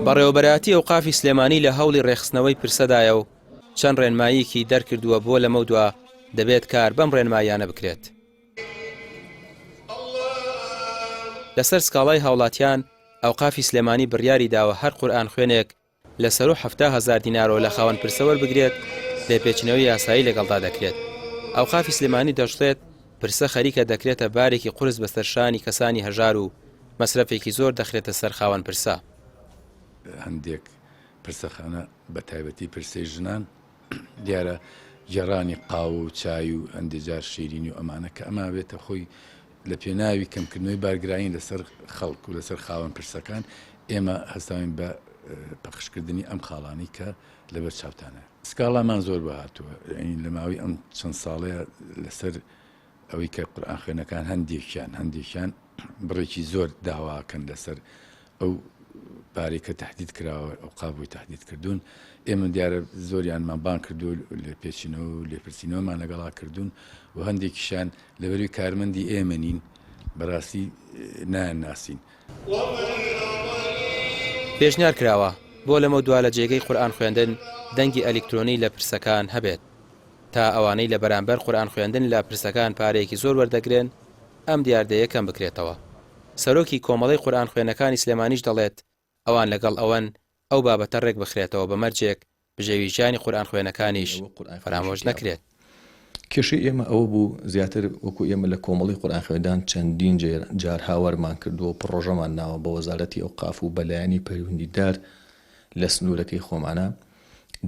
بەڕێوەبەرایەتی ئەوقافی سلێمانی لە هەوڵی ڕێکخستنەوەی پرسەدایە و چەند ڕێنماییەکی دەرکردووە بۆ لەمەودوا دەبێت کار بەم ڕێنماییانە بکرێت. لەسەر سکاڵای هاوڵاتیان، ئەوقافی سلێمانی بڕیاری داوە هەر قورئان خوێنێک لە سەروو 70 هەزار دینارەوە لە خاوەن پرسە وەربگرێت، لێپێچینەوەی یاسایی لەگەڵدا دەکرێت. ئەوقافی سلێمانی دەشڵێت، پرسە خەریکە دەکرێتە بارێکی قورس بەسەر شانی کەسانی هەژار و مەسرەفێکی زۆر دەخرێتە سەر خاوەن پرسە. هەندێک پرسەخانە بە تایبەتی پرسەی ژنان دیارە گێڕانی قاوە و چای و هەندێ جار شیرینی و ئەمانە کە ئەمە بێتە خۆی لە پێناوی کەمکردنەوەی بارگرانی لەسەر خەڵک و لەسەر خاوەن پرسەکان ئێمە هەستاوین بە پەخشکردنی ئەم خاڵانەی کە لەبەر چاوتانە. سکاڵامان زۆر بۆ هاتووە یانی لە ماوەی ئەم چەند ساڵەیە لەسەر ئەوەی کە قورئان خوێنەکان هەندێکیان هەندێکیان بڕێکی زۆر داواکەن لەسەر ئەو پارەی کە تهدید کراوە ئەو قابووی تهدید کردوون ئێمە دیارە زۆریانمان بان کردو لێپێچینەوە و لێپرسینەوەمان لەگەڵا کردوون و هەندێکیشان لەبەروی کارمەندی ئێمە نین بەڕاستی نایان ناسین. پێشنیار کراوە بۆ لەمەودوا لە جێگەی قورئان خوێندن دەنگی ئەلیکترۆنی لە پرسەکان هەبێت تا ئەوانەی لە بەرامبەر قورئان خوێندن لە پرسەکان پارەیەکی زۆر وەردەگرن ئەم دیاردەیە کەم بکرێتەوە. سەرۆکی کۆمەڵەی قورئان خوێنەکانی سلێمانیش دەڵێت ئەوان لەگەڵ ئەوەن ئەو بابەتە ڕێکبخرێتەوە بە مەرجێک بژێوی ژیانی قورئان خوێنەکانیش فەرامۆش نەکرێت. کێشەی ئێمە ئەوە بوو زیاتر وەکو ئێمە لە کۆمەڵەی قورئان خوێندان چەندین جار هاوارمان کردووە و پڕۆژەمان ناوە بە وەزارەتی ئەوقاف و بە لایەنی پەیوەندیدار لە سنوورەکەی خۆمانە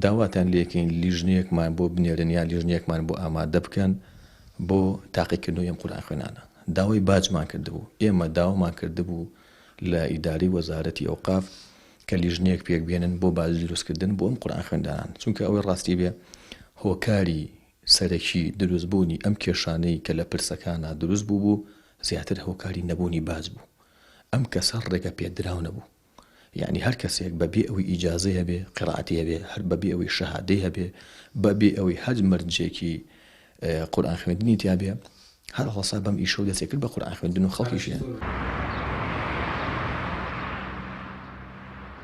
داواتان لێکەین لیژنەیەکمان بۆ بنێرن یا لیژنەیەکمان بۆ ئامادە بکەن بۆ تاقیکردنەوەی ئەم قورئان خوێنانە داوای باجمان کردبوو ئێمە داوامان کردبوو لە ئیدارەی وەزارەتی ئەوقاف کە لیژنەیەک پێک بێنن بۆ باج دروستکردن بۆ ئەم قورئان خوێندانان چونکە ئەوەی ڕاستی بێ هۆکاری سەرەکی دروستبوونی ئەم کێشانەی کە لە پرسەکانا دروست بووبوو زیاتر هۆکاری نەبوونی باج بوو ئەم کەسە ڕێگە پێدراو نەبوو یەعنی هەر کەسێک بە بێ ئەوەی ئیجازەی هەبێ قیرائەتی هەبێ هەر بە بێ ئەوەی شەهادەی هەبێ بە بێ ئەوەی هەر مەرجێکی قورئان خوێندنی تیا بێ هەر هەڵسا بەم ئیشە و دەستی کرد بە قورئان خوێندن و خەڵکیشی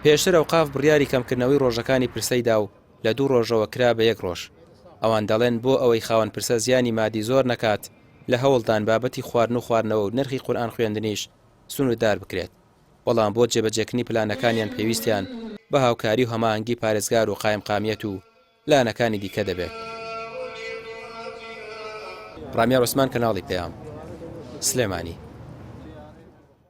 پێشتر ئەوقاف بڕیاری کەمکردنەوەی ڕۆژەکانی پرسەی دا و لە دوو ڕۆژەوە کرا بە یەک ڕۆژ. ئەوان دەڵێن بۆ ئەوەی خاوەن پرسە زیانی مادی زۆر نەکات لە هەوڵدان بابەتی خواردن و خواردنەوە و نرخی قورئان خوێندنیش سنووردار بکرێت. بەڵام بۆ جێبەجێکردنی پلانەکانیان پێویستیان بە هاوکاری و هەماهەنگی پارێزگار و قایمقامیەت و لایەنەکانی دیکە دەبێت. ڕامیار عوسمان کەناڵی پەیام، سلێمانی.